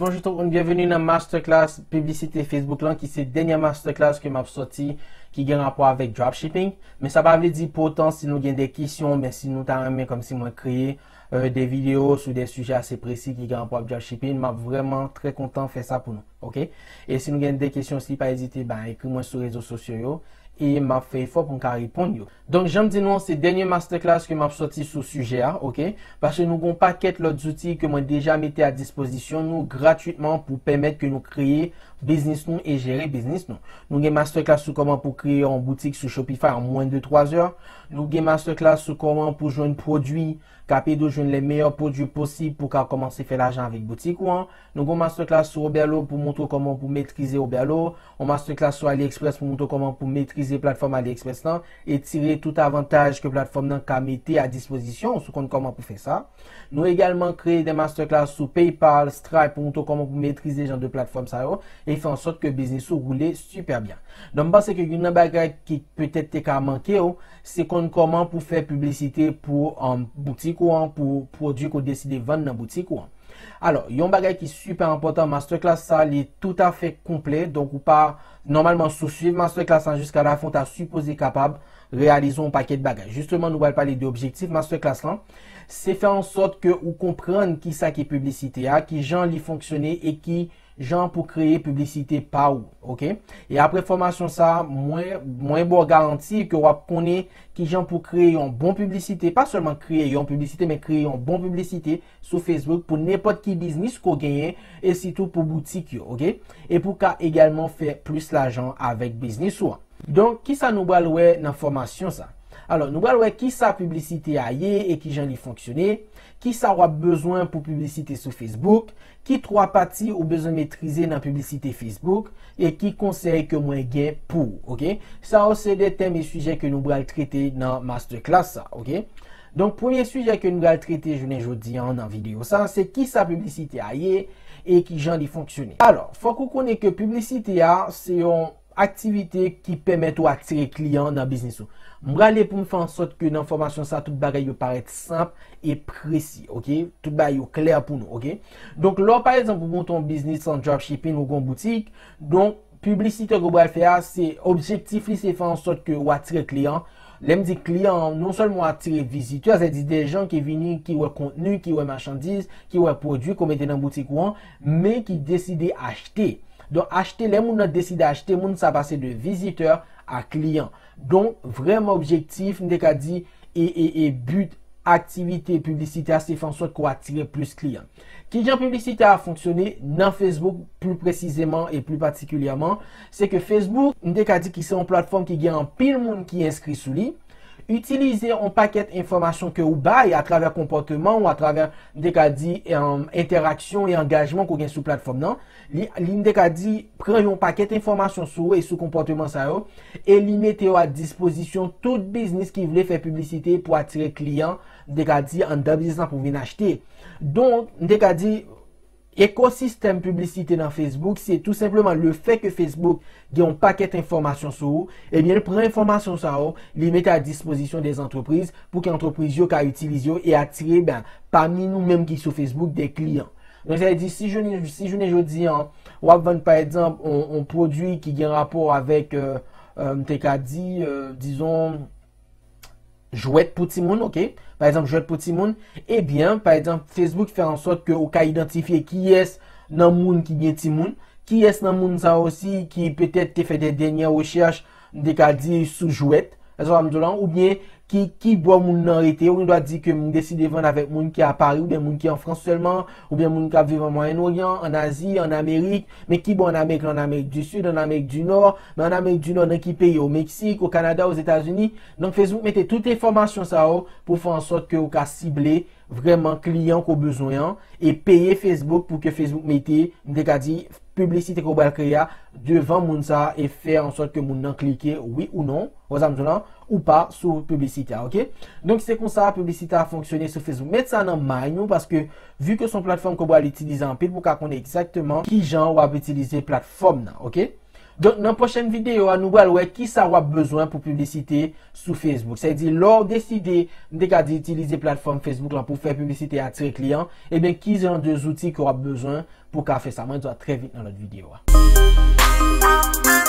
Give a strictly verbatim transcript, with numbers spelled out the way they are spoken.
Bonjou tout moun, byenveni nan masterclass piblisite Facebook lan, ki se dènye masterclass ke m ap sòti ki gen rapò avèk dropshipping. Men sa pa vle di pou otan si nou gen de kesyon, men si nou ta renmen kòmsi mwen kreye euh, de videyo sou de sijè ase presi ki gen rapò ak dropshipping, m ap vrèman trè kontan fè sa pou nou. Oke? E si nou gen de kesyon, si pa ezite, ben, ekri mwen sou rezo sosyo yo e m ap fè efò pou m ka reponn yo. Donk, jan m di nou, se dènye masterclass ke m ap sòti sou sijè a, oke? Paske nou gon pakèt lòt zouti ke mwen deja mete a dispozisyon nou gratitman pou pèmèt ke nou kreye biznis nou e jere biznis nou. Nou gen masterclass sou kòman pou kreye yon boutik sou Shopify an mwens de twa zè. Nou gen masterclass sou kòman pou jwenn pwodui k ap ede w jwenn le meyè pwodui posib pou w ka kòmanse fè lajan avèk boutik ou an. Nou gen yon masterclass sou Oberlo pou montre w kòman pou metrize Oberlo. Yon masterclass sou AliExpress pou montre w kòman pou metrize platfòm AliExpress lan e tire tout avantaj ke platfòm nan ka mete a dispozisyon w si w konn kòman pou fè sa. Nou egalman kreye de masterclass sou PayPal, Stripe pou montre w kòman pou metrize jan de platfòm sa yo e fè an sòt ke biznis ou woule sipè byen. Donk, m panse ke youn nan bagay ki petèt te ka manke w, se konn kòman pou fè piblisite pou um, boutik ou an, pou pwodui ke w deside vann nan boutik ou an. Alò, yon bagay ki sipè enpòtan, masterclass sa, li toutafè konplè. Donk, ou pa, nòmalman, si w swiv masterclass lan jiska lafen, w ta sipoze kapab reyalize yon pakèt bagay. Jisteman, nou pral pale de objektif masterclass lan. Se fè an sòt ke ou konprann kisa ki piblisite a, kijan li fonksyone e ki jan pou kreye piblisite pa ou, oke? E apre fòmasyon sa, mwen, mwen ba w garanti ke w ap konnen kijan pou kreye yon bon piblisite, pa sèlman kreye yon piblisite, men kreye yon bon piblisite sou Facebook pou nenpòt ki biznis ke w genyen, e sitou pou boutik yo, oke? E pou w ka egalman fè plis lajan avèk biznis ou an. Donk, kisa nou pral wè nan fòmasyon sa? Alò, nou pral wè kisa piblisite a ye e kijan li fonksyone, kisa w ap bezwen pou piblisite sou Facebook, ki twa pati ou bezwen metrize nan piblisite Facebook, e ki konsèy ke mwen gen pou ou, oke? Sa yo se de tèm e sijè ke nou pral trete nan masterclass sa, oke? Donk, premye sijè ke nou pral trete jounen jodi an nan videyo sa, se kisa piblisite a ye e kijan li fonksyone. Alò, fòk ou konnen ke piblisite a se yon aktivite ki pèmèt ou atire kliyan nan biznis ou. M prale pou m fè an sòt ke nan fòmasyon sa, tout bagay yo parèt senp e presi, oke? Tout bagay yo klè pou nou, oke? Donk, lè w, pa egzanp, ou monte yon biznis an dropshipping, ou gen yon boutik, donk, piblisite ke w pral fè a, se objektif li, se fè an sòt ke w atire kliyan. Lè m di kliyan, non sèlman w atire vizitè, sètadi de jan ki vini, ki wè kontni, ki wè machandiz, ki wè pwodui ke w mete nan boutik ou an, men ki deside achte. Donk, achte, lè moun nan deside achte, moun sa pase de vizitè a kliyan. Donk, vrèman objektif, m te ka di, e, e, e but aktivite piblisite a, se fè an sòt ke w atire plis kliyan. Kijan piblisite a fonksyone nan Facebook, pli presizeman e pli patikilyèman, se ke Facebook, m te ka di ki se yon platfòm ki gen anpil moun ki enskri sou li, itilize yon pakèt enfòmasyon ke ou bay atravè konpòteman ou atravè, m te ka di, em, entèraksyon e angajman ke w gen sou platfòm nan. Li, li, m te ka di, pran yon pakèt enfòmasyon sou ou e sou konpòteman sa yo, e li mete yo a dispozisyon tout biznis ki vle fè piblisite pou atire kliyan, m te ka di, anndan biznis lan pou vin achte. Donk, m te ka di, ekosistèm piblisite nan Facebook, se tou senpleman le fè ke Facebook gen yon pakèt enfòmasyon sou ou, ebyen, li pran enfòmasyon sa yo, li mete a dispozisyon de antrepriz pou ke antrepriz yo ka itilize yo e atire, ben, pami nou menm ki sou Facebook, de kliyan. Donk, sa vle di, si jounen, si jounen jodi an, w ap vann, pa egzanp, yon, yon pwodui ki gen rapò avèk, euh, euh, m te ka di, euh, dizon, jwèt pou timoun, oke? Pa egzanp, jwèt pou timoun, ebyen, pa egzanp, Facebook fè an sòt ke ou ka idantifye kiyès nan moun ki gen timoun, kiyès nan moun sa osi ki petèt te fè de dènyè rechèch, m te ka di, sou jwèt, èske w ap di w la, oubyen ki, ki bò moun nan rete, ou gen dwa di ke m deside vann avèk moun ki a Pari, oubyen moun ki an Frans sèlman, oubyen moun k ap viv an Mwayen Oryan, an Azi, an Amerik, men ki bò an Amerik la, an Amerik di Sid, an Amerik di Nò, men an Amerik di Nò, nan ki peyi, o Meksik, o Kanada, Ozetazini. Donk, Facebook mete tout enfòmasyon sa yo pou fè an sòt ke ou ka sible vrèman kliyan ke w bezwen an e peye Facebook pou ke Facebook mete, m te ka di, piblisite ke w pral kreye a devan moun sa a e fè an sòt ke moun nan klike wi ou non, w wè sa m di w la, ou pa sou piblisite a, oke? Donk, se konsa piblisite a fonksyone sou Facebook. Met sa nan may nou, paske vi ke se yon platfòm ke w pral itilize anpil pou w ka konnen egzakteman kijan w ap itilize platfòm nan, oke? Donk, nan pwochèn videyo a, nou pral wè kisa w ap bezwen pou piblisite sou Facebook. Sa vle di, lè w deside, m te ka di, itilize platfòm Facebook lan pou fè piblisite, atire kliyan, ebyen, ki jan de zouti ke w ap bezwen pou w ka fè sa. Mwen di w a trè vit nan lòt videyo a.